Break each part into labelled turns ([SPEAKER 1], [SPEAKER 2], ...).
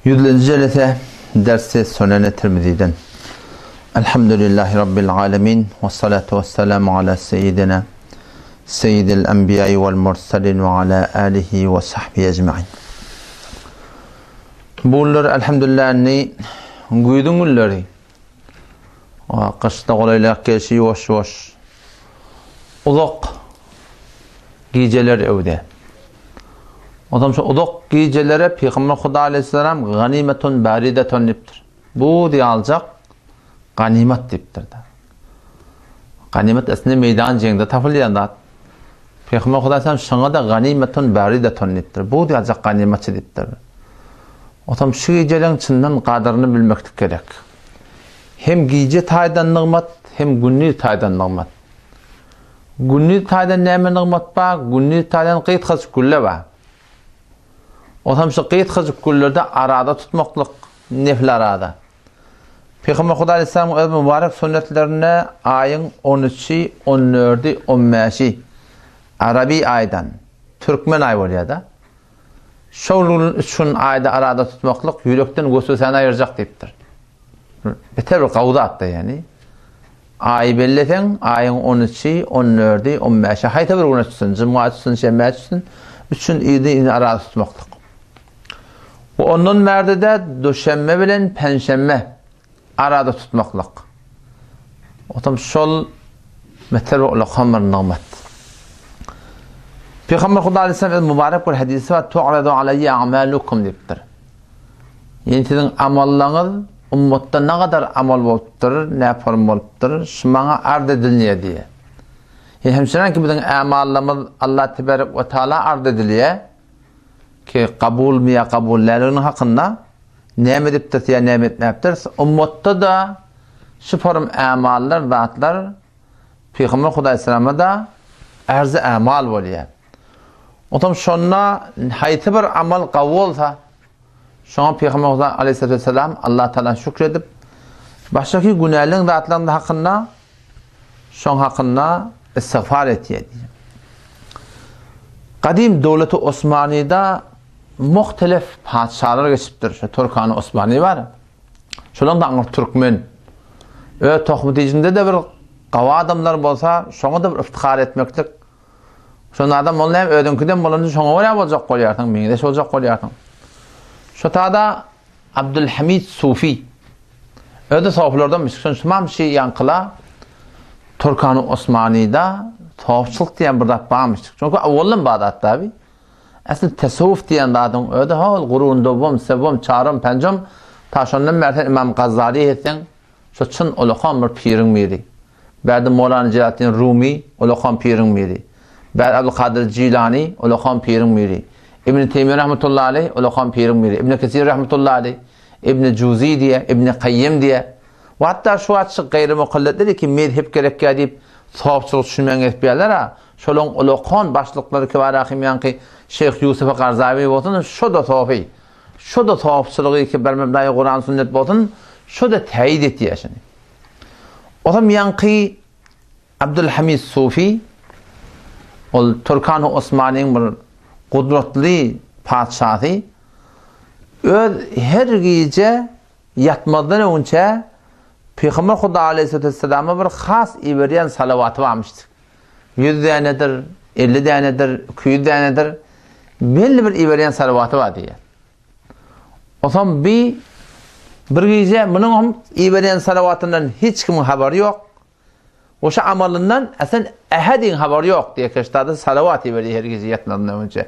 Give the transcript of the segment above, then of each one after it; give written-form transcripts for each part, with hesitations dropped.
[SPEAKER 1] Ýüzlenji jelese dersi Sunene Tirmiziden. Elhamdülillahi Rabbil alemin ve salatu ve selamu ala seyyidina seyyidil enbiyai vel mursalin ve ala alihi ve sahbihi ecmain. Bu günler elhamdülillah indi güýzüň günleri. Gyşda golaýlap gelşi ýuwaş-ýuwaş uzak gijeler öwde. Onsoň şu uzak gijelere Pygamber Huda aleyhisselam ganimetun baridetun diýipdir. Bu diýaljak ganimat diýipdir. Ganimat aslynda meýdan jeňde tapylýan zat. Pygamber Huda aleyhisselam şoňa da ganimetun baridetun diýipdir. Bu diýaljak ganimatçy diýipdir. Otam şu gijeleň çyndan gadyryny bilmeklik gerek. Hem gije taýdan nygmat, hem gündiz taýdan nygmat. Gündiz taýdan näme nygmat bar? Gündiz taýdan gysgajyk gülle bar. Otam şu gysgajyk güllerde arada tutmaklyk nefil arada. Pygamber Huda Aleyhisselamyň öz mübarek sünnetlerinde aýyň 13-i, 14-i, 15-i Arabi aýdan türkmen aý bolýar-da. Şol gün üç gün aýda arada tutmaklyk ýürekden weswesäni aýyrjak diýipdir. Beter bir gawy zatda ýagny. Aýy belleseň, aýyň on üçi, on dördi, on bäşi haýsy bir güne tutsun, jumga tutsun, şenbä tutsun, üç gün yzly-yzyna arada tutmaklyk. We ondan bärde-de duşenbe bilen penşenbe arada tutmaklyk. Otam şol beter bir ulakan bir nygmat. Pygamber Huda aleyhisselam öz mübarek bir hadisi bar, Tu'radu alayya a'malukum diýipdir. Ýani siziň amallaryňyz ummatda ne kadar amal bolupdyr, ne form bolupdyr, şu maňa arz edilýär diýe. Ýani hemşiren ki biziň amallarymyz Allah tebarek we taala arz edilýär ki kabulmy ýa kabul däldiginiň hakynda Näme edipdiris ýa näme etmäpdiris? Ummatda-da şu form ämallar, zatlar Pygamber Hudaýsalama-da ärzi ämal bolýar. Otam şonda haýsy bir amal gawy bolsa, şoňa Pygamber Hudaý aleyhissalatu vesselam Allah Taala şükür edip, başdaky günäliň zatlaryň hakynda şoň hakynda istigfar etýär. Gadym döwleti Osmanyda Muhtelef patyşalar geçipdir. Şu Türkany Osmany bar. Şolaň da aňyr türkmen. Öz tohum tijinde de bir gawy adamlar bolsa, şoňa da bir iftihar etmeklik. Şonda adam ol näme özüňkiden bolanda şoňa görä boljak bolýarsyň, meňzeş boljak bolýarsyň. Şu tada Abdülhamid Sufi özi sofylardan şun şumam şi ýaňkyla Türkany Osmanyda sofçylyk diýen bir zat barmyş. Çünki awaldan bar zat tabi. Esli tesewwuf diýen zadyň özi hol gurun dowam, sewwam, çaram, penjam ta şondan bäri sen Imam Gazzaly etseň şo çyn ulakan bir piriň biri. Bärde Mowlana Jelaletdin Rumy ulakan piriň biri. Bärde Abdulkadyr Jilany ulakan piriň biri. Ibn Teýmiýe rahmetullahi aleýh ulakan piriň biri. Ibn Kesir rahmetullahi aleýh, Ibn Juzi diýe, Ibn Kaýýim diýe. We hatda şu wagt şu gaýry mukallidler ki mezhep gerekýär diýip sopçylyk düşünmän gezip ýörler-a. Şolaň ulakan başlyklary kibar ahim ýaňky Şeýh Ýusufa Garzawi bolsun, şo-da sofi. Şo-da sofçylygy ki bir mebnaýy Kuran sünnet bolsun, şo-da täýit etýär şuny. Otam ýaňky Abdülhamid Sufi ol Türkany Osmanyň bir gudratly patyşasy öz her gije ýatmazdan öňçä Pygamber Huda aleyhissalatu vesselama bir has iberýän salawaty barmyşdyr. 100 dänedir, 50 dänedir, 200 dänedir. Belli bir iberýän salawaty bar diýýär. Otam bi bir gije munuň hem iberýän salawatyndan hiç kimiň habary ýok. Oşa amalyndan esen ähediň habary ýok diýe keşdada salawat iberýär her gije ýatmazdan öňçe.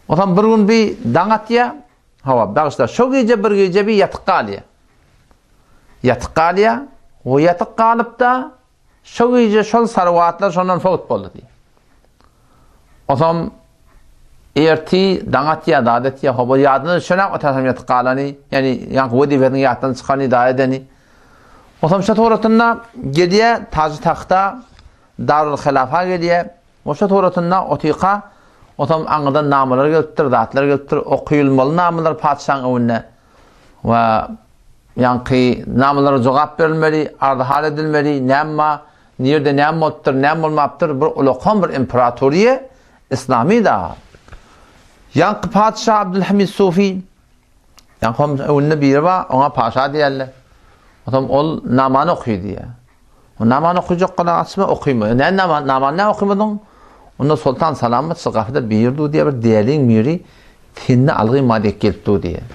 [SPEAKER 1] Otam bir gün bi daň atýar. Hawa, bagyşla, şo gije bir gije bi ýatyk galýar. Ýatyk galýar. O ýatyk galyp-da Şo gije şol salawatlar şondan sowut boldy diýýär. Osam erti daň atýar, zat etýär, hoba ýadyna düşenok otasam ýatyp galany, ýani ýaňky wezipesiniň ýatdan çykany, da edeni. Osam şo suratynda gelýär, tacı tahta Darul Hilafa gelýär. Oşa suratynda otyka osam aňyrdan namalar gelipdir, zatlar gelipdir, okyylmaly namalar patyşaň öňünde. We ýaňky namalara jogap berilmeli, arzy-hal edilmeli, näme bar, nirde näme bolupdyr, näme bolmapdyr, bir ulakan bir imperatoriýa islamy da. Ýaňky patyşa Abdülhamid Sufi. Ýaňky öňünde biri bar, oňa paşa diýerler. Otam ol namany okyý diýýär. O namany okyjak gala açma okyma. Näme nama, namany näme okymadyň? Onda Soltan Salamat şu gapyda bir dur diýýär, bir däliň biri sende algym bar diýip gelip dur diýýär.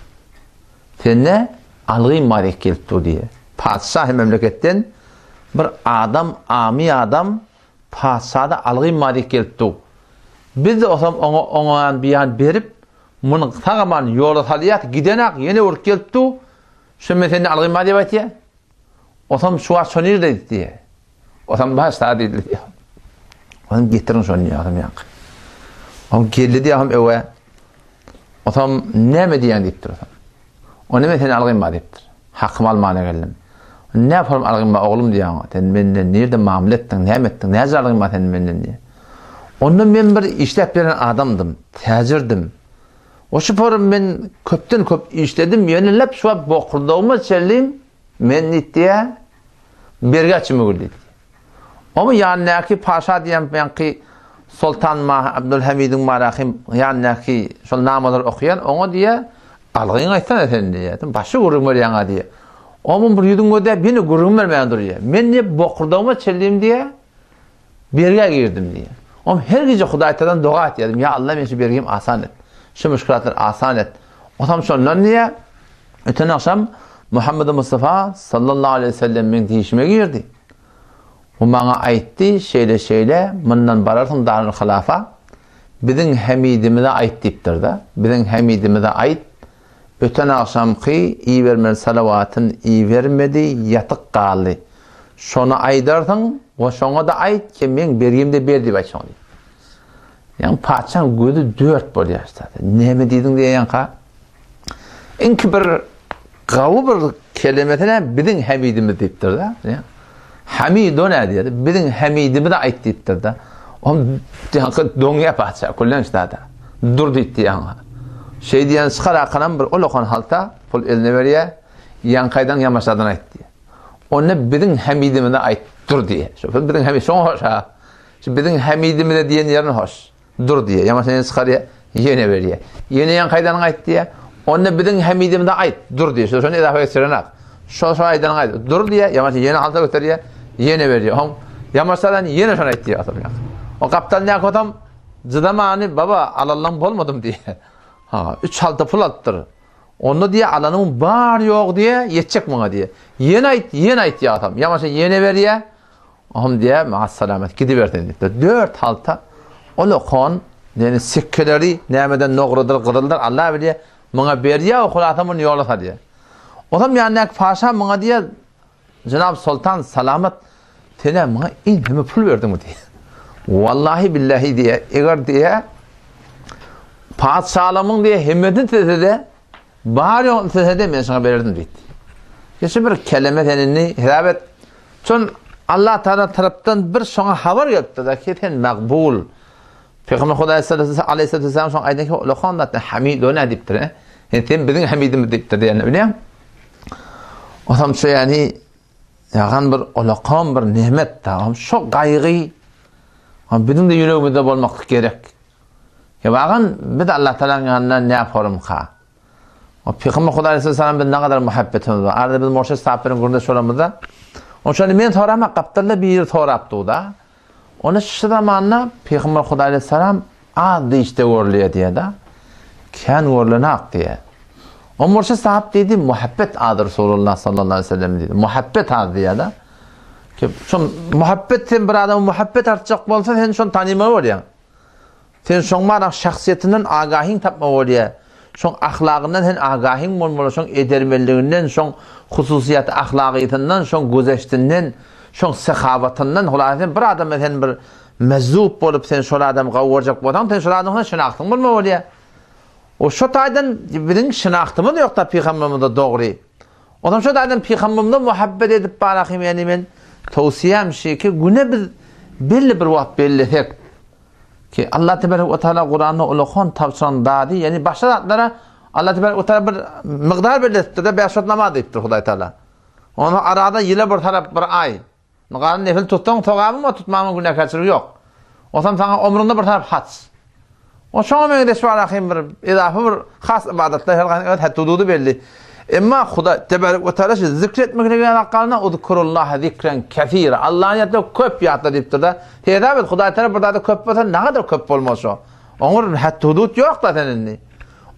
[SPEAKER 1] Sende algym bar diýip gelip dur diýýär. Patyşahy memleketden bir adam, amy adam patyşada algym bar diýip gelip dur. Biz-de osam oňa oňa biýan berip, muny sag-aman ýola salýas, gidenak ýene urup gelip dur. Şu men senden algym bar diýip aýtýar. Osam şu wagt şo nirde diýdi. Osam başda diýdi. Osam getiriň şony diýdi, osam ýaňky. Osam geldi diýdi, osam öwe. Osam näme diýýän diýipdir osam. O näme seni algym bar diýipdir. Hakymy almana geldim. Ne form algym bar oglum diýýär oňa. Sen menden nirde mamla etdiň, näme etdiň, näce algym bar seniň menden diýýär. Onda men bir işläp beren adamdym, täjirdim. O şu forum men köpden köp işledim, ýöne lep şu wagt bokurdagyma çenli men diýdi, bergä çümügil diýdi. Omy ýanyndaky paşa diýen ýaňky Soltan Mah Abdülhamidiň Marahim ýanyndaky şol namalar okaýan oňa diýe, algyň aýtsana sen diýe. Sen başga gürrüň berýäň-a diýe. Omy bir ýüzüň gözläp ýene gürrüň bermän durýar. Men diýe bokurdagyma çenlim diýe, Bergä girdim diýýär. Oňa her gije Hudaýtadan doga etýärdim, Ýa Alla men şu bergimi asan et. Şu müşkilatlary asan et. Otam şondan diýýär, öten agşam Muhammedi Mustafa sallallahu aleýhi we sellem meň dişime girdi. O maňa aýtdy, şeýle-şeýle, mundan bararsyň Darül Hylafa, biziň Hemidimize aýt diýipdir-de. Biziň Hemidimize aýt, Öten agşamky ibermeli salawatyn ibermedi, ýatyk galdy. Şony aýdarsyň we şoňa-da aýt ki, meň bergimde ber diýip aýt şoňa diýip. Ýaňy patyşaň gözi dört bolýar ştada. Näme diýdiň diýýänka? Iňki bir gawy bir kelemesi näme? Biziň Hemidimiz diýipdir-de. Hamido nä diýýär? Biziň Hemidimize aýt diýipdir-de. Ol ýaňky doňýar patyşa, küllen ştada. Dur diýipdi ýaňy. Şeý diýen çykar akanam bir ulakan halta pul eline berýär. Ýaňky aýdan ýamaşadan aýt diýýär. Onda biziň Hemidimize aýt, dur diýýär. Şo biziň Hemid, şoňa hoş ha. Şu biziň Hemidimize diýen ýerini hoş. Dur diýýär. Ýamaşa ýene çykarýar, ýene berýär. Ýene ýaňky aýdanyňy aýt diýýär. Onda biziň Hemidimize aýt, dur diýýär. Şo şony edafa geçirenak. Şo şo aýdanyňy aýt, dur diýýär. Ýamaşa ýene halta göterýär, ýene berýär. Oň ýamaşadan ýene şony aýt diýýär atam ýaňky. O gapdalyndaky otam jydamany baba alallaň bolmadym diýýär. Ha, üç halta pul alypdyr. Onda diýýär, alanyň bar ýogy diýýär, ýetjek muňa diýýär. Ýene aýt, ýene aýt diýýär atam. Ýamaşa ýene berýär. Ohm diýýär, massalamet gidiber sen diýipdir. Dört halta ol okan, ýani sikkeleri nämeden nogradyr, gyzyldyr, Allah bilýär, muňa berýär, o hulasa muny ýola salýar. Otam ýanyndaky paşa muňa diýýär, Jenap Soltan salamat, sen-ä muňa iň hemme pul berdiňmi diýýär. Wallahi billahi diýýär, eger diýýär, patyşalygymyň diýýär, hemmesini islese-de, Bar ýok islese-de men şoňa bererdim diýdi. Geçi bir keleme sen indi hesap et. Şon Allah Taala tarapdan bir şoňa habar gelipdir ki sen makbul. Peygamber Hudaý aleyhissalatu vesselam şoňa aýdan ki ulakan zatdan hamid o näme diýipdir. He? Sen biziň hamidimiz diýipdir diýenini bilýäň. Otam şu ýani ýagan bir ulakan bir nimet da. Şo gaýgy biziň de ýüregimizde bolmaklyk gerek. Ýa biz Allah Taalanyň ýanynda nä forumka? O Pygamber Hudaý Aleyhisselam biz nägadar muhabbetimiz bar. Arada biz Murşid sahip bilen gürrüňdeş bolamyzda, oşony men soramak gapdalda biri sorapdy da. Ony şu zamanda Pygamber Hudaý Aleyhisselam az dişde görülýär diýýär da. Kän görülenak diýýär. O Murşid sahip diýdi, muhabbet az Resulullah sallallahu aleyhi ve sellem diýdi. Muhabbet az diýýär da. Ki şon muhabbet sen bir adama muhabbet artjak bolsa sen şony tanymaly bolýaň. Sen şoň barak şahsyýetinden agahyň tapma bolýar. Şoň ahlagyndan sen agahyň bolmaly, şoň edermenliginden, şoň hususyýet ahlagysyndan, şoň güzeştinden, şoň sehawatyndan, hulasa sen bir adama sen bir mezzup bolup sen şol adamy gawy görjek bolsaň, sen şol adamdan şynahtyň bolma bolýar. O şo taýdan biziň şynahtymyz ýok da pygamberimize dogry. Onam şo taýdan pygamberimize muhabbet edip barahym ýani men towsiýam şi ki güne biz belli bir wagt bellesek ki Allah tebarek we taala Kuranda ulakan tabşyran zady ýani başga zatlara Allah tebarek we taala bir mygdar belletipdir de 5 wagt namaz diýipdir Hudaý taala. Onu arada ýyla bir tarap bir aý. Galan nefil tutsaň sogabyň bar, tutmagyň günäkärçiligi ýok. Osam saňa ömrüňde bir tarap haç. O şoňa meňzeş bar ahym bir edafa bir has ybadatlar her haýsynyň öz häd-hududy belli. Emma Hudaý tebarek we taala şu zikr etmeklige galanda uzkurullaha zikren kesira. Allany ýatla köp ýatla diýipdir-de. Hesap et Hudaý tarap bir zada köp bolsa nagadar köp bolmaly şo. Oňa bir häd-hudut ýok-da sen indi.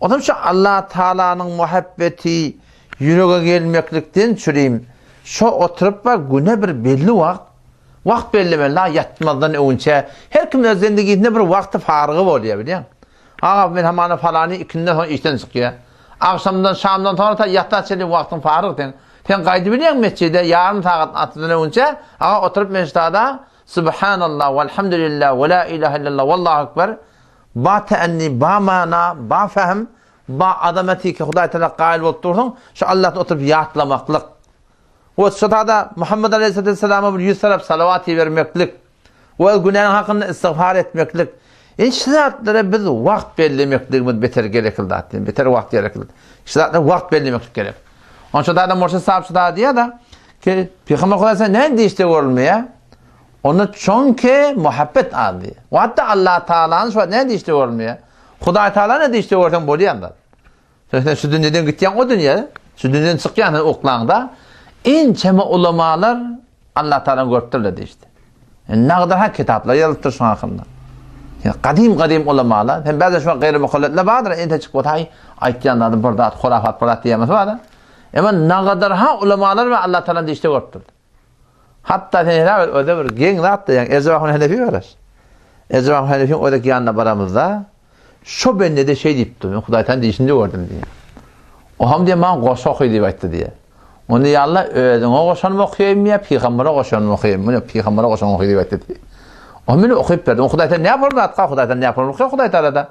[SPEAKER 1] Onsoň şu Allah Taalanyň muhabbeti ýürege gelmeklikden çürim şo oturyp bar güne bir belli wagt Wagt bellemeli la ýatmazdan öňünçä her kim öz zendigisinde bir wagty farygy bolýar bilýäň. Aga men hamana falany ikinden soň işden çykýar. Agşamdan şamdan soňra ta ýata çenli wagtyň faryg seň. Sen gaýdybilýäň mesjide ýarym sagat atdan öňünçä aga oturyp meştada Subhanallah welhamdulillah we la ilaha illallah wallahu ekber ba täenni ba mana ba fehm ba azameti ki Hudaý Taala gaýyl bolup dursuň şu Allahdan oturyp ýatlamaklyk. We şo-da Muhammet aleýhissalama bir ýüz tarap salawat ibermeklik we günäniň hakynda istigfar etmeklik. Indi şu zatlara biz wagt bellemekligimiz beter gerekli zat, beter wagt gerekli. Şu zatlara wagt bellemeklik gerek. Onça da adam bolsa sap şu da diýýär-de, ki Pygamber Hudaý sen näme diýişde görülmeýär? Onda çünki muhabbet az diýýär. We hatda Allah Taalany şu wagt näme diýişde görülmeýär? Hudaý Taala ne diýişde görseň bolýar da. Sen sen şu dünýeden gitýäň o dünýä, şu dünýeden çykýaň sen uklaňda, ençeme ulamalar Allah Taalany görüpdirler diýişdi. Nagda ha kitaplar ýazylypdyr şuň hakynda. Yani gadym-gadym ulamalar, hem bäze şu gaýry mukalletler bardyr, ente çykyp otaý aýtýan zady bir zat, hurafat bir zat diýemesi bardyr. Emma nagadar ha ulamalar we Allah Taalany diýişde görüpdir. Hatda sen hesap et, öde bir geň zat da, ýa Erjep Ahun Hanefi bar. Erjep Ahun Hanefiň özek ýanyna baramyzda, Şo bende-de şeý diýipdir, men Hudaýtan diýşini gördüm diýýär. Oham diýýär, maňa goşgy oky diýip aýtdy diýýär. Onda ýa Allah özüňe goşanymy okaýaýynmy ýa pygambere goşanymy okaýaýynmy? Muny pygambere goşanymy oky diýip aýtdy diýýär. O meni okyp berdi. O Hudaýtan näme boldy atka Hudaýtan näme boldy Hudaý Taala-da?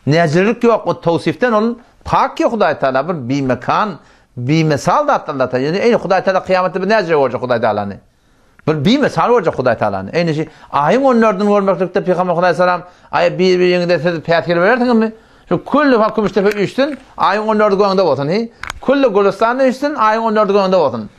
[SPEAKER 1] Näjirlik ýok, o tawsifden ol pak ýok Hudaý Taala bir bimekan, bimesal zat Allah Taala. Ýöne eý Hudaý Taala kyýamatda bir näjire görjek Hudaý Taalany? Bir bimesal görjek Hudaý Taalany. Eýni şi aýyň on dördüni görmeklikde Pygamber Hudaý salam aýa bir-biriňize siz päsgel berersiňizmi? Şu külli ha Kümüşdepe üýşsün, aýyň on dördi göňde bolsun hi. Külli Gülüstan üýşsün, aýyň on dördi göňde bolsun.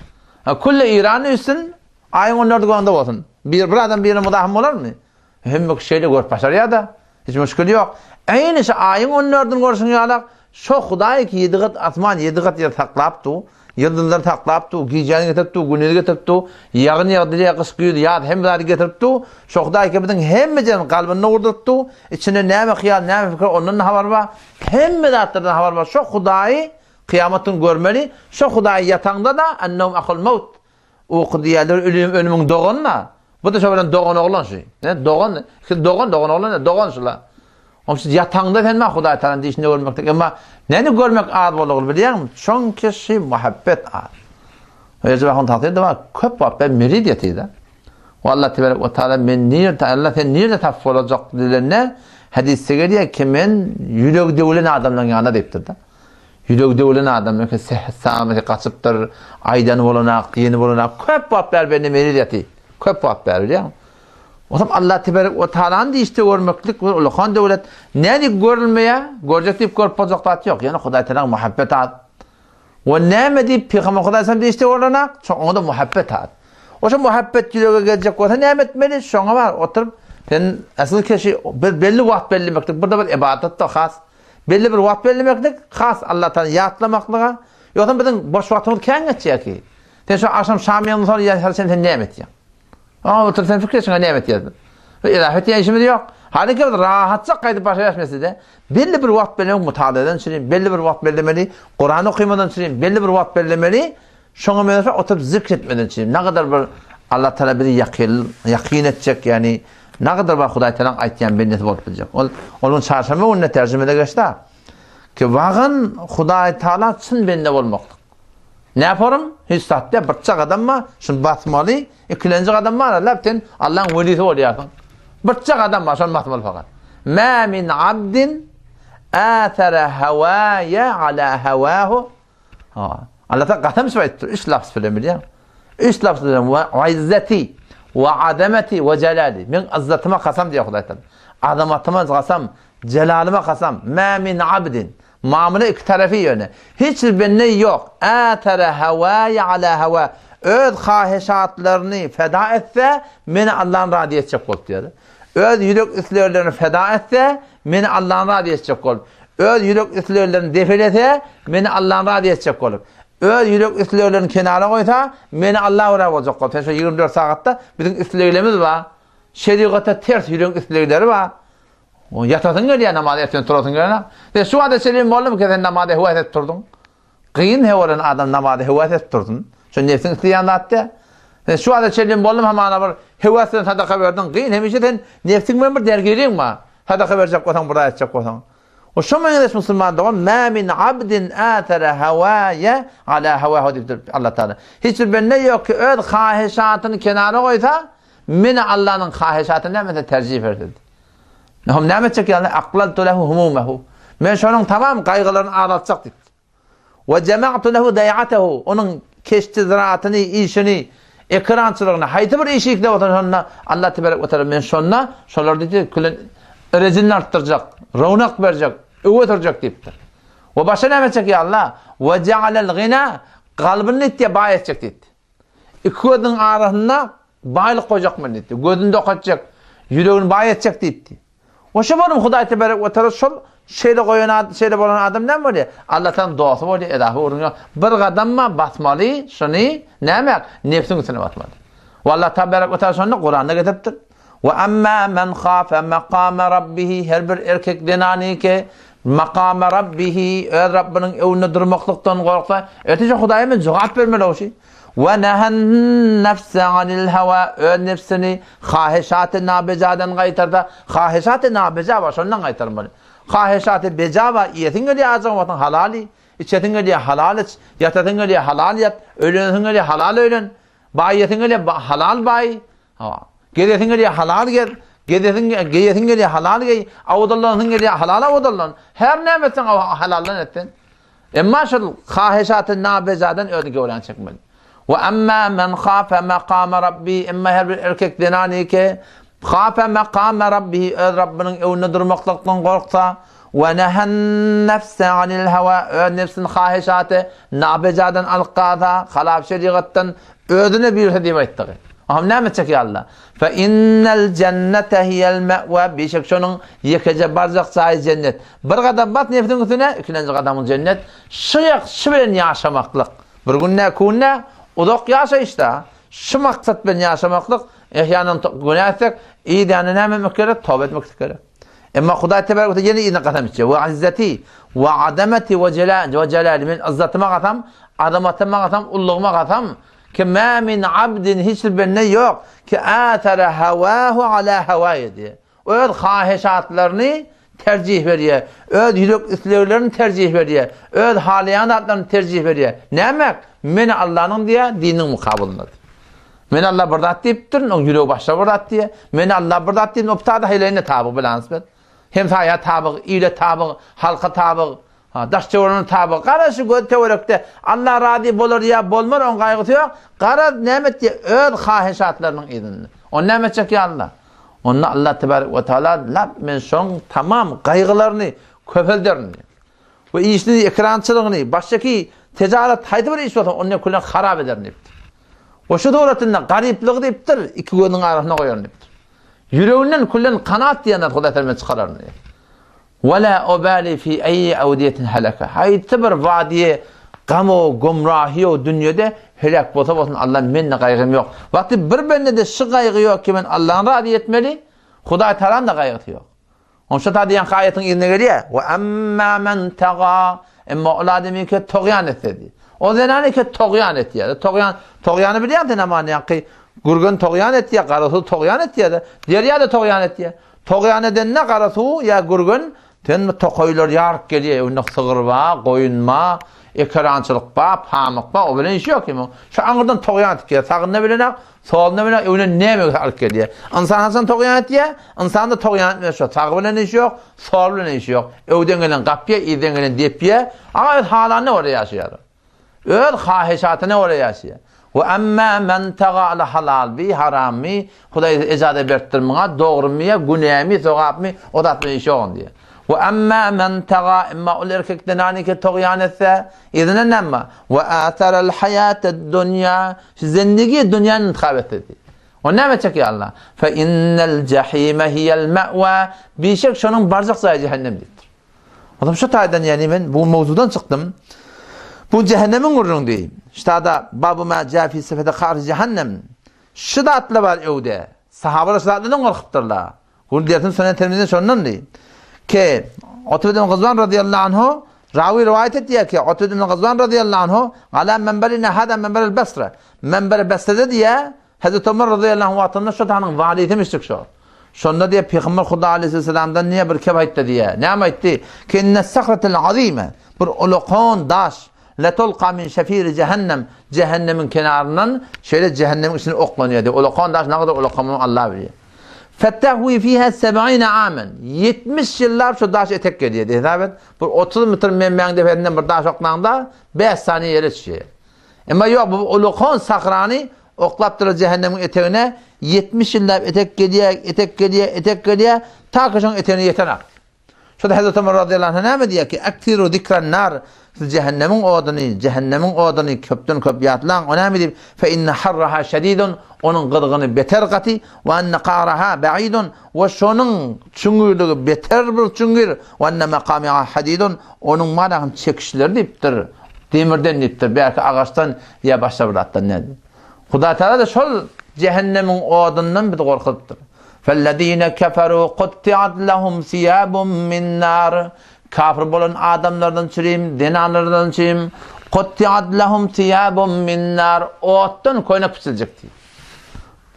[SPEAKER 1] Ha külli Iran üýşsün, aýyň on dördi göňde bolsun. Bir bir adam birine muzahym bolarmy? Hemme kişi şeýle görüp başarýar-da. Hiç müşgil ýok. Eýni şu aýyň on dördüni görşüň ýalak, şo Hudaý ki ýedi gat asman, ýedi gat ýer saklap dur, ýyldyzlary saklap dur, gijäni getirip dur, gündizi getirip dur, ýagyn ýagdyrýar, gyş, güýz, ýaz hemme zady getirip dur. Şo Hudaý ki biziň hemmejemiziň kalbynda gurduryp dur, içinde näme hyýal, näme pikir ondan-da habar bar. Hemme zatlardan habar bar. Şo Hudaýy kyýamat gün görmeli. Şo Hudaýy ýataňda-da, ennewm ahul mewt, Uky diýýärler, ölüm ölümiň dogany-da. Bu-da şo bilen dogan oglan şu. Ne dogan? Ikisi dogan, dogan oglan ne? Dogan şula. Onuň üçin ýataňda sen ma Hudaý Tagalanyň dişini görmeklik. Emma näni görmek az boldugyny bilýäňmi? Çünki şi muhabbet az. Recep ahun tagsyr bar, köp wagt ben mürid ýatyda. O Allah tebarek we taala men nirde, Allah sen nirde tap bolajak diýlende hadisde gelýär ki men ýüregi döwlen adamlaryň ýanynda diýipdir-de. Ýüregi döwlen adam eke sähet-sagameti gaçypdyr, aýdany bolanak, diýeni bolanak, köp wagt bäri bende meriz ýaty. Köp wagt bäri bilýäňmi? Otam Allah teberek we taalany dişde görmeklik bir ulakan döwlet. Nädip görülmeýär? Görjek diýip görüp boljak zat ýok. Ýöne Hudaý Tagalaň muhabbeti az. We näme diýip Pygamber Hudaý sallam dişde görlenak? Şo oňa-da muhabbet az. Oşa muhabbet ýürege geljek bolsa näme etmeli? Şoňa bar oturyp sen asyl keşi bir belli wagt bellemeklik, bir-de bir ibadat-da has. Belli bir wagt bellemeklik, has Allatany ýatlamaklyga, ýogsam biziň boş wagtymyz kän geçýär ki. Sen şu agşam şam ýanynda soň ýa sen sen näme etýäň? Oňa otur sen pikir etşiňe näme etýärsiň? Bir ilah etýän işimiz ýok. Haliki biz rahatjak gaýdyp başa geçmese-de, belli bir wagt bellemek mutaladan çürim, belli bir wagt bellemeli, Kuran okymadan çürim, belli bir wagt bellemeli, Şoňa meňzeş oturyp zikr etmeden çyn, nagadar bir Allah Taala bizi ýakyn ýakyn etjek, ýagny nagadar bir Hudaý Taalaň aýtýan bendesi bolup biljek. Ol ol gün çarşenbe gününe terjimede geçdi. Ki wagan Hudaý Taala çyn bende bolmaklyk. Näporum? Hiç zat däl, birçe gadam bar, şuny basmaly, ikilenji gadam bar, lap sen Allaň welisi bolýarsyň. Birçe gadam bar, şony basmaly fakat. Mä min abdin athara hawaýa ala hawahu Ha. Allah Taala gasam içip aýtdy. Üç lafz bilen bilýän. Üç lafz bilen we izzeti we azameti we jalali. Men izzatyma kasam diýär Hudaý Taala. Azamatyma kasam, jelalyma kasam. Ma min abdin. Mamla iki tarafy ýöne. Hiç bir bende ýok. Atara hawaýa ala hawa. Öz haheşatlaryny feda etse, meni Allah'ın razy etjek bolup diýär. Öz ýürek isleglerini feda etse, meni Allany razy etjek bolup. Öz ýürek isleglerini dep elese, meni Allany razy etjek bolup. Öz ýürek isleglerini kenara goýsa, meni Alla görä boljak bolup. Sen şo 24 sagatda biziň isleglerimiz bar. Şerigata ters ýüregiň islegleri bar. Ýatasyň gelýär namaza erteden turasyň gelenok. Sen şu wagta çenli boldumy ki sen namaza höwes edip turduň? Gyn höweren adam namaza höwes edip dursun. Şo nebsiň isleýän zat däl. Sen şu wagta çenli boldumy hamana bir höwes bilen sadaka berdiň. Gyn hemişe sen nebsiň bilen bir dergiriň bar. Sadaka berjek bolsaň bir zat etjek bolsaň. O şo meňzeş musulman dogan ma min abdin athara hawaýa ala hawahu diýipdir Allah Taala. Hiç bir bende ýok ki öz haheşatyny kenara goýsa, meni Allanyň haheşatyny näme terjih berdi. Hum näme etjek ýaly aqlaltu lehu humumehu. Men şonuň tamam gaýgylaryny azaltjak diýipdir. We jema'tu lehu daý'atehu. Onuň keşti ziraatyny, işini, ekerançylygyny, haýsy bir işi ikde bolsa şonda Allah tebarek we taala men şonda şolar diýdi, külen rejini artdyrjak, rownak berjek, öwe sürjek diýipdir. We başga näme etjek ýa Allah? We ja'alel gina kalbyny diýdi, baý etjek diýdi. Iki gözüniň arasynda baýlyk goýjak men diýdi. Gözüni dokatjak, ýüregini baý etjek diýdi. We şo bolam Hudaý tebarek we taala şol şeýle goýan ad, şeýle bolan adam näme bolýar? Allah taala dosty bolýar, edahy ugrun ýok. Bir gadamma basmaly, şony näme? Nebsiň üstüne basmaly. We Allah tebarek we taala şony Kuranda getiripdir. We amma men khafa maqama rabbihi her bir erkek zenany ki makama rabbihi öz Rabbiniň öňünde durmaklykdan gorksa, ertesi Hudaýa men jogap bermeli oşy. We nahan nefse anil hawa öz nefsini haheşaty nabejadan gaýtarsa, haheşaty nabeja bar, şondan gaýtarmaly. Haheşaty beja bar, iýesiň gelýär ajygan wagtyň halal iý, içesiň gelýär halal iç, ýatasyň gelýär halal ýat, öýlenesiň gelýär halal öýlen, baýasyň gelýär halal baý. Hawa. Gezesiň gelýär halal gez, gezesiň geýesiň gelýär halal geý, awdallanasyň gelýär halal awdallan. Her näme etseň halaldan et sen. Emma şol haheşaty nabejadan özüni göwräňi çekmeli. We amma men khafa maqama rabbi emma her bir erkek zenany ki khafa maqama rabbi öz Rabbiniň öňünde durmaklykdan gorksa we nahan nefse anil hawa öz nefsini haheşaty nabejadan alyp galsa halap şerigatdan özüne buýursa diýip aýtdygy. Aham näme etjek ýa Allah? Fe innel jennete hiýel me'wa bişek şonuň ýekeje barjak jaýy jennet. Bir gadam bas nefsiň üstüne, ikilenji gadamyň jennet. Şu ýak şu bilen ýaşamaklyk. Bir gün nä, iki gün nä, uzak ýaşaýyşda şu maksat bilen ýaşamaklyk, ehýanan günä etsek, yz ýany näme etmek gerek? Toba etmek gerek. Emma Hudaý tebarek we ýene yzyna kasam içýär. We izzeti we azameti we jelali we jelali men izzatyma kasam, azamatyma kasam, ullugyma kasam ki ma min abdin hiç bir bende ýok ki atara hawahu ala hawaýi diýe. Öz haheşatlaryny terjih berýär. Öz ýürek isleglerini terjih berýär. Öz halaýan zatlaryny terjih berýär. Näme? Men Allanyň diýär, dininiň mukabylynda. Men Allah bir zat diýipdir, oň ýüregi başga bir zat diýýär. Men Allah bir zat diýdim, o ptada heleýine tabyg bilans bet. Hemsaýa tabyg, ile tabyg, halka tabyg, ha, daş töweregine tabyg. Gara şu göz töwerekde Allah razy bolar ýa bolmar, oň gaýgysy ýok. Garaz näme etýär? Öz haheşatlarynyň yzynda. Ony näme etjek ýa Allah? Onda Allah tebarek we taala lap men şoň tamam gaýgylaryny köpelderin diýýär. We işini, ekrançylygyny, başdaki tejaret haýsy bir iş bolsa, ony külen harap ederin diýipdir. We şu suratynda garyplygy diýipdir, iki gözüniň arasyna goýaryn diýipdir. Ýüreginden külen kanat diýen zat Hudaý tarapyndan çykararyn diýip. We la ubali fi eýi awdiýetin halaka. Haýsy bir wadiýe gam-o, gumrahy-o dünýede heläk bolsa bolsun Allah mende gaýgym ýok. Wagty bir bendede şu gaýgy ýok ki men Allahny razy etmeli, Hudaý Tagalanyň-da gaýgysy ýok. Onşa ta diýen aýatyň yzyna gelýär. We amma men taga. Emma ol adamy ki togýan etse diýär. O zenany ki togýan etýär. Togýan, togýany bilýän sen aman ýaňky gürgen togýan etýär, garasuw togýan etýär. Derýa-da togýan etýär. Togýan edende garasuw ýa gürgen sen tokaýlar ýaryp gelýär. Onda sygyr bar, goýun bar, ekerançylyk bar, pamyk bar. O bilen işi ýok kimiň. Şu aňyrdan togýan etip gelýär. Sagynda bilenak, Soluna bilen öwnen näme görse alyp gelýär. Ynsan haçan togýan etýär? Ynsanda togýan etmez şo. Sagy bilen işi ýok, sol bilen işi ýok. Öwden gelen gapýar, yzdan gelen depýär. Aga öz halanyna görä ýaşaýar. Öz haheşatyna görä ýaşaýar. We amma men taga ala halalmy, harammy, Hudaý ejaza beripdir muňa, dogrumy ýa günämi, sogapmy, o zat bilen işi ýok onuň diýýär. We amma men taga, emma ol erkek zenany ki togýan etse, yzyna näme? We asaral haýatad dunýa, şu zendigi dünýäni intihap etse diýýär. Ony näme etjek ýa Allah? Fe innel jahime hiýel me'wa. Bişek şonuň barjak jaýy jähennem diýipdir. Onam şu taýdan ýani men bu mowzudan çykdym. Bu jähennemiň gürrüňdi. Ştada babu ma ja fi sifati kar jähennem. Şu zatlar bar öwde. Sahabalar şu zatlardan gorkupdyrlar. Gül dersin Sünen Tirmizide şondan diý. Ki, Utbe ibn Gazwan radiyallahu anhu rawi riwayet etýär ki, Utbe ibn Gazwan radiyallahu anhu ala menberina hada menberil Basra. Menber Basrada diýä, Hazreti Ömer radiyallahu anhu wagtynda şu tanyň walisymişdik şo. Şonda diýä Pygamber Huda aleyhisselamdan niýe bir kep aýtdy diýä. Näme aýtdy? Ki inne sahratil azime bir ulakan daş Letulka min şefiri jehennem, Jehennemiň kenaryndan şeýle jehennemiň içine oklanýar diýip. Ulakan daş nagadyr ulakan muny Allah bilýär. Fetehwi fiha seb'ine amen. 70 ýyllap şu daş etek gelýär diýip hesap et. Bir 30 metr menmäň depesinden bir daş oklaňda 5 saniýe ýere düşýär. Emma ýok bu ulakan sahrany oklapdyr jehennemiň etegine 70 ýyllap etek gelýär, etek gelýär, etek gelýär, ta ki şoň etegine ýetenak. Şonda Hazreti Ömer razyýallahu anh näme diýýär ki, Eksiru zikran nar, siz jähennemiň oduny, jähennemiň oduny köpden köp ýatlaň. O näme diýip, fe inne harraha şedidun, onuň gyzgyny beter gaty, we enne karaha ba'idun, we şonuň çüňňürligi beter bir çüňňür, we enne makamiha hadidun, onuň manahyň çekişleri diýipdir, demirden diýipdir, belki agaçdan ýa başga bir zatdan nädip. Hudaý Tagala-da şol jähennemiň odundan bizi gorkuzypdyr. Fellezine keferu kuttiat lehum siyabun min nar. Kafir bolan adamlardan çürim, zenanlardan çürim, kuttiat lehum siyabun min nar. Otdan köýnek biçiljek diýip.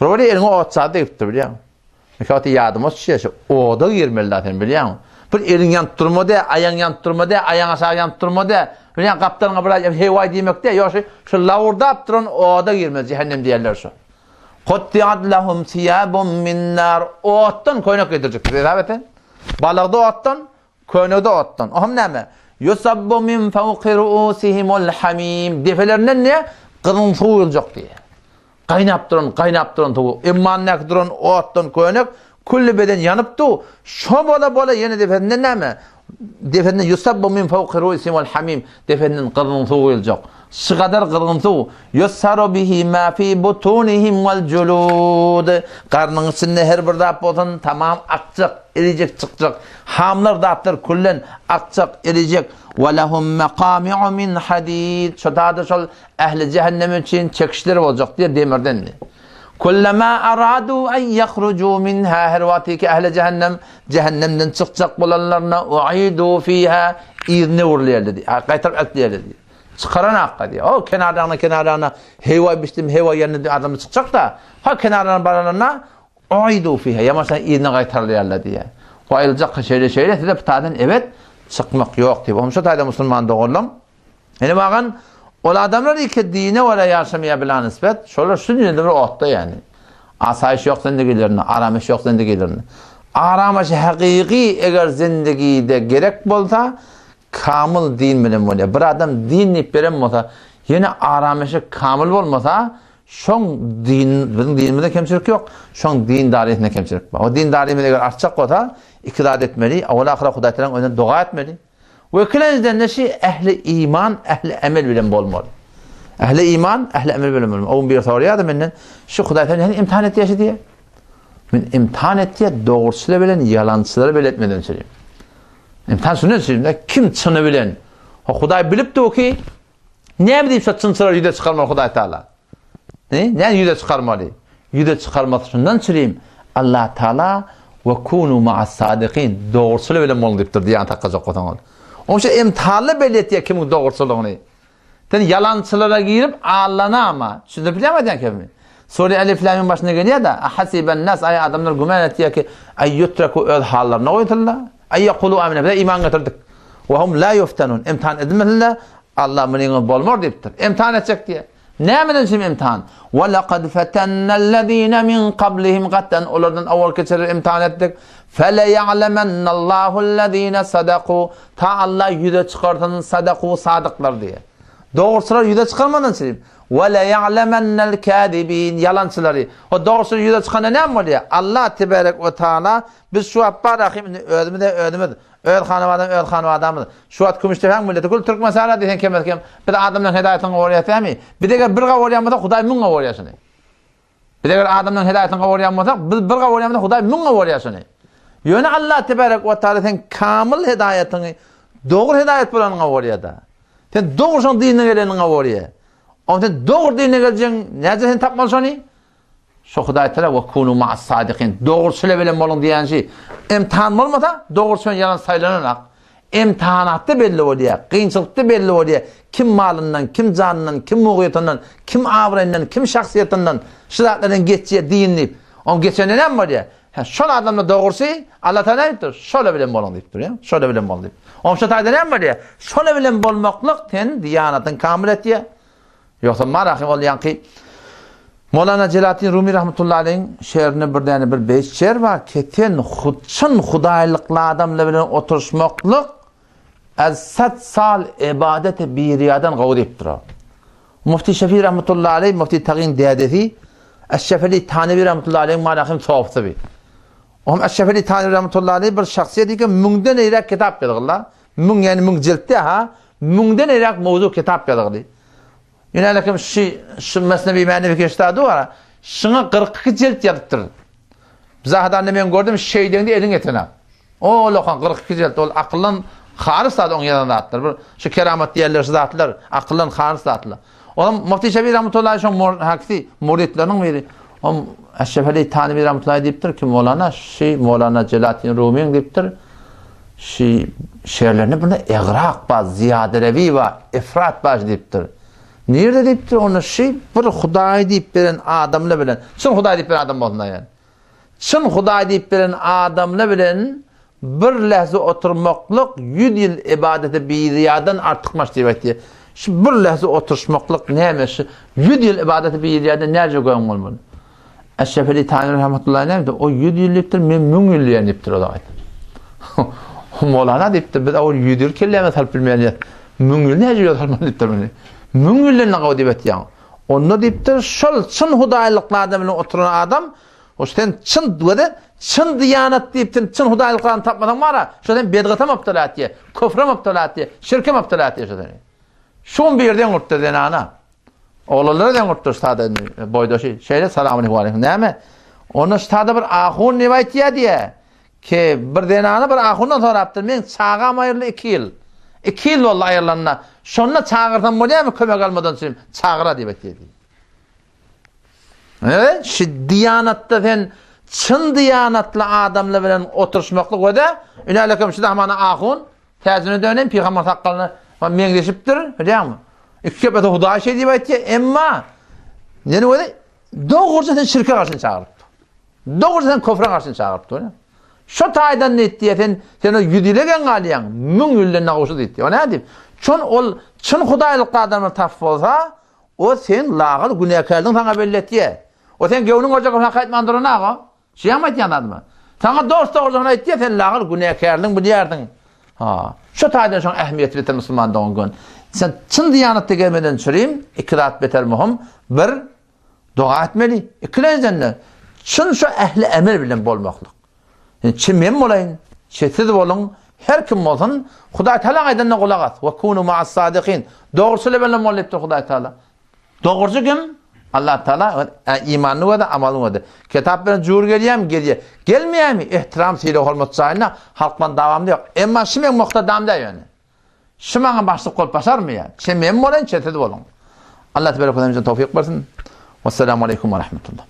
[SPEAKER 1] Bir weli eliňe ot zat degipdir bilýäňmi? Iki wagty ýadyma düşýär şu oda girmeli da sen bilýäňmi? Bir eliň ýanyp durmady, aýaň ýanyp durmady, aýaň aşagy ýanyp durmady. Bilýäň gapdalyňa bir hewaý diýmek dä, ýok şu şu lawurdap duran oda girmeli jähennem diýerler şu. Kuttiat lehum siyabun min nar. Otdan köýnek geýdirjek. Hesap et sen. Balagda otdan, köýnekde otdan. O hem näme? Yusabbu min fawqi ruusihimul hamim. Depelerinden ne? Gyzgyn suw guýuljak diýýär. Gaýnap duran, gaýnap duran suw. Emmandäki duran otdan köýnek külli beden ýanyp dur. Şo bola bola ýene depesinden näme? Depesinden yusabbu min fawqi ruusihimul hamim. Depesinden gyzgyn suw guýuljak. Şu gadar gyzgyn suw. Yusharu bihi ma fi butunihim wal julud. Garnyň içinde her bir zat bolsun, tamam akjak, erijek, çykjak. Hamlar zatlar küllen akjak, erijek. Ve lehum mekami'u min hadid. Şo zada şol ähli jähennem üçin çekişler boljak diýer demirden. Kullama aradu en yahruju minha her wagty ki ähli jähennem jähennemden çykjak bolanlaryna uidu fiha yzyna öwrülýärler diýär. Gaýtaryp alyp diýerler diýär. Çykaran hakka diýär. O kenardagyna kenardagyna hewa biçdim hewa ýanynda diýip adam çykjak da. Ha kenardan baranlarına uidu fiha ýamaşdan yzyna gaýtarylýarlar diýär. Goýuljak şeýle şeýle size bu taýdan ebet çykmak ýok diýip. Oňşa taýda musulman doganlaryň Ine bagan, ol adamlar iki dine görä ýaşamaýar bila nisbet, şolar şu dünýede bir otda ýani. Asaýyş ýok zindigilerinde, aramyş ýok zindigilerinde. Aramyş hakyky eger zindigide gerek bolsa, kamyl din bilen bolýar. Bir adam din diýip beren bolsa, ýene aramyşy kamyl bolmasa, şoň din, biziň dinimizde kemçilik ýok, şoň dindaryýetinde kemçilik bar. O dindaryýetimiz eger artjak bolsa, iki zat etmeli, awal-ahyra Hudaý Tagalaň önünde doga etmeli. We ikilenjiden-de şi ähli iman, ähli emel bilen bolmaly. Ähli iman, ähli emel bilen bolmaly. O gün biri soraýardy menden, şu Hudaý seni nädip imtihan etýär şi diýe. Men imtihan etýär, dogruçylar bilen ýalançylary belli etmeden üçin. İmtihan şundan üçin, kim çyny bilen. Hudaý bilip dur ki, näme diýip şo çynçylary ýüze çykarmaly Hudaý Taala. Ne? Näme ýüze çykarmaly? Ýüze çykarmasy şundan çürim. Allah Taala we kunu ma'as sadikin. Dogruçyl bilen boluň diýipdir diýen takajak bolsaňyz. Oň şu imtihanly belli etýär kimiň dogruçylygyny. Sen ýalançylara girip allanama. Düşündirip bilýärmi aýdýan kebimi? Sure Elif Lamyň başynda gelýär-de, Ahasiben nas aý adamlar güman etýär ki, aý ýutreku öz hallaryna goýsullar. Aý ýekulu amina biz iman getirdik. We hum la ýuftanun. Imtihan edilmesinler. Allah munyňyz bolmar diýipdir. Imtihan etjek diýýär. Nämeden üçin imtihan? Ve lekad fetennellezine min kablihim gatdan olardan owal keçeleri imtihan etdik. Fele ya'lemennallahu sadaku ta Allah ýüze çykarsyn sadaku sadyklar diýe. Dogruçylar ýüze çykarmadan çyryp. Ve le ya'lemennel kâzibin ýalançylary. O dogruçylar ýüze çykanda näme bolýar? Allah tebarek ve taala biz şu wagt bar ahim indi özümize özümiz Öz hanabadam öz hanabadamyz. Şu wagt Kümüşdepäň milleti gül Türkmenistana diýseň kemez kem. Biz adamlaryň hedaýatyny gorýas dämi? Biz eger bir gap bolýan bolsak Hudaý müň gap bolýar şuny. Biz eger adamlaryň hedaýatyny gowurýan bolsak, biz bir gowurýan bolsak, Hudaý müň gowurýar şony. Ýöne Allah tebarek we taala seň kamyl hedaýatyňy dogry hedaýat bolanyňy gowurýar-da. Sen dogry şoň dinine geleniňi gowurýar. Onda sen dogry dine geljegiň, näce sen tapmaly şony? Şo Hudaý Teala we kunu ma'as sadikin. Dogruçylar bilen boluň diýen şey. Imtihan bolmasa, dogruçy bilen ýalan saýlananak. Imtihanatda belli bolýar, kynçylykda belli bolýar. Kim malyndan, kim janyndan, kim mugyýetinden, kim abraýyndan, kim şahsyýetinden şu zatlardan geçýär din diýip. Oň geçende näme bolýar? Hä, şol adamlar dogrusy Allah Teala näme diýipdir? Şola bilen boluň diýipdir, ýa? Şola bilen bol diýip. Oň şu taýda näme bolýar? Şola bilen bolmaklyk sen diýanatyň kamyl etýär. Ýogsa marahym ol ýaňky Molana Jelaletdin Rumi rahmetullahi aleýhiň şeýrinde bir däne bir beýt şeýr bar ki, sen çyn hudaýlykly adamlar bilen oturyşmaklyk az sat sal ibadete biriýadan gowy diýipdir o. Mufti Şefi rahmetullahi aleýh, Mufti Tagyň dädesi, Eşşefeli Tanewi rahmetullahi aleýhiň marahym sofsy bi. Ohm Eşşefeli Tanewi rahmetullahi aleýh bir şahsyýet eken, müňden eýräk kitap ýazgylar. Müň ýani müň jiltde ha, müňden eýräk mowzuk kitap ýazgyly. Ýöne şu şu Mesnewi Mänewi keştady bar. Şuňa 42 jilt ýazypdyr. Zahadanda men gördüm, şeýdeňde eliň ýetenak. O lokan 42 jilt ol akyldan halys zat oň ýazan zatlar. Bir şu keramat diýerler şu zatlar akyldan halys zatlar. Olam Mufti Şebi rahmetullahi şoň hakisi muridleriniň biri. Om Eşref Ali Tanibi rahmetullahi diýipdir ki Molana şi Molana Jelaletdin Rumiň diýipdir. Şi şeýerlerinde bunda egrak bar, ziýaderewi bar, ifrat bar diýipdir. Nirde diýipdir onda şi bir Hudaý diýip beren adamla bilen, çyn Hudaý diýip beren adam bolsun ýani. Çyn Hudaý diýip beren adamla bilen bir lähze oturmaklyk 100 ýyl ibadete biziýadan artykmaç diýip aýtýar. Şu bir lähze oturyşmaklyk näme şu 100 ýyl ibadete biziýadan näce göň bolmaly? Eşref Tani rahmetullahi näme diýdi? O 100 ýyl diýipdir, men 1000 ýyl diýen diýipdir o da aýtdy. Molana diýipdir, biz ol 100 ýyl kelläme salyp bilmeýän diýip. 1000 ýyl näce ýol salmaly diýipdir meni. 1000 ýyldan näme diýip etýän. Onda diýipdir, şol çyn hudaýlykly adam bilen oturan adam, o sen çyn we çyn diýanat diýip sen çyn hudaýlyklaryny tapmasaň bara, şo sen bedgata mübtela etýär, küfre mübtela etýär, şirke mübtela etýär şo seni. Şuň bir ýerden gurtdy zenana. Oglanlara deň gurtdy ştada indi boýdaşy. Şeýle salam aleýkum. Näme? Onda ştada bir ahun diýip aýtýar diýä. Ki bir zenana bir ahundan sorapdyr. Men çagam aýryldy 2 ýyl. 2 ýyl boldy aýrylanyna. Şonda çagyrsam bolýarmy kömek almadan üçin? Çagyra diýip aýtýar diýip. Evet, şu diýanatda sen çyn diýanatly adamlar bilen oturyşmaklyk we-de, ünälekem şu zamana ahun, Täjine döneýin, pygamber sakgalyna meňzeşipdir, bilýäňmi? Iki kepete Hudaý şeý diýip aýtýar, emma ýene özi dogruça sen şirke garşy çagyrypdyr. Dogruça sen küfre garşy çagyrypdyr. Şo taýdan diýdi, sen sen o ýüz ýyla geň galýaň, müň ýyldan naguşy diýdi. O nädip? Çon ol çyn hudaýlykly adamlar tap bolsa, o sen lagal günäkärligiň saňa belli etýär. O sen göwnüň görjek bolsa hak aýtman duran aga. Şeýem aýtýan adama. Saňa dost dogrusyny aýtýar, sen lagyl günäkärligiň bilýärdiň. Ha. Şu taýdan şoň ähmiýeti beter musulman dogan gön. Sen çyn diýanatda gelmeden çürim, iki zat beter möhüm. Bir, doga etmeli. Ikilenjiden-de, çyn şu ähli emel bilen bolmaklyk. Yani çyn men bolaýyn, çe siz boluň, her kim bolsun, Hudaý Taala aýdanyna gulak as. Ve kunu ma'as sadikin. Dogruçyl bilen bol diýipdir Hudaý Taala. Dogruçy kim? Allah Taala imanyny göze, amalyny göze. Kitap bilen jur gelýärmi? Gelýär. Gelmeýärmi? Ehtiram, sylag, hormat jaýyna halk bilen dawam ýok. Emma şu meň muhtadam däl ýöne. Şu maňa başlyk bolup başarmaýar. Çe men bolaýyn, çe siz boluň. Allah tebarek we taala towfik bersin. Wessalamu aleýkum we rahmetullah.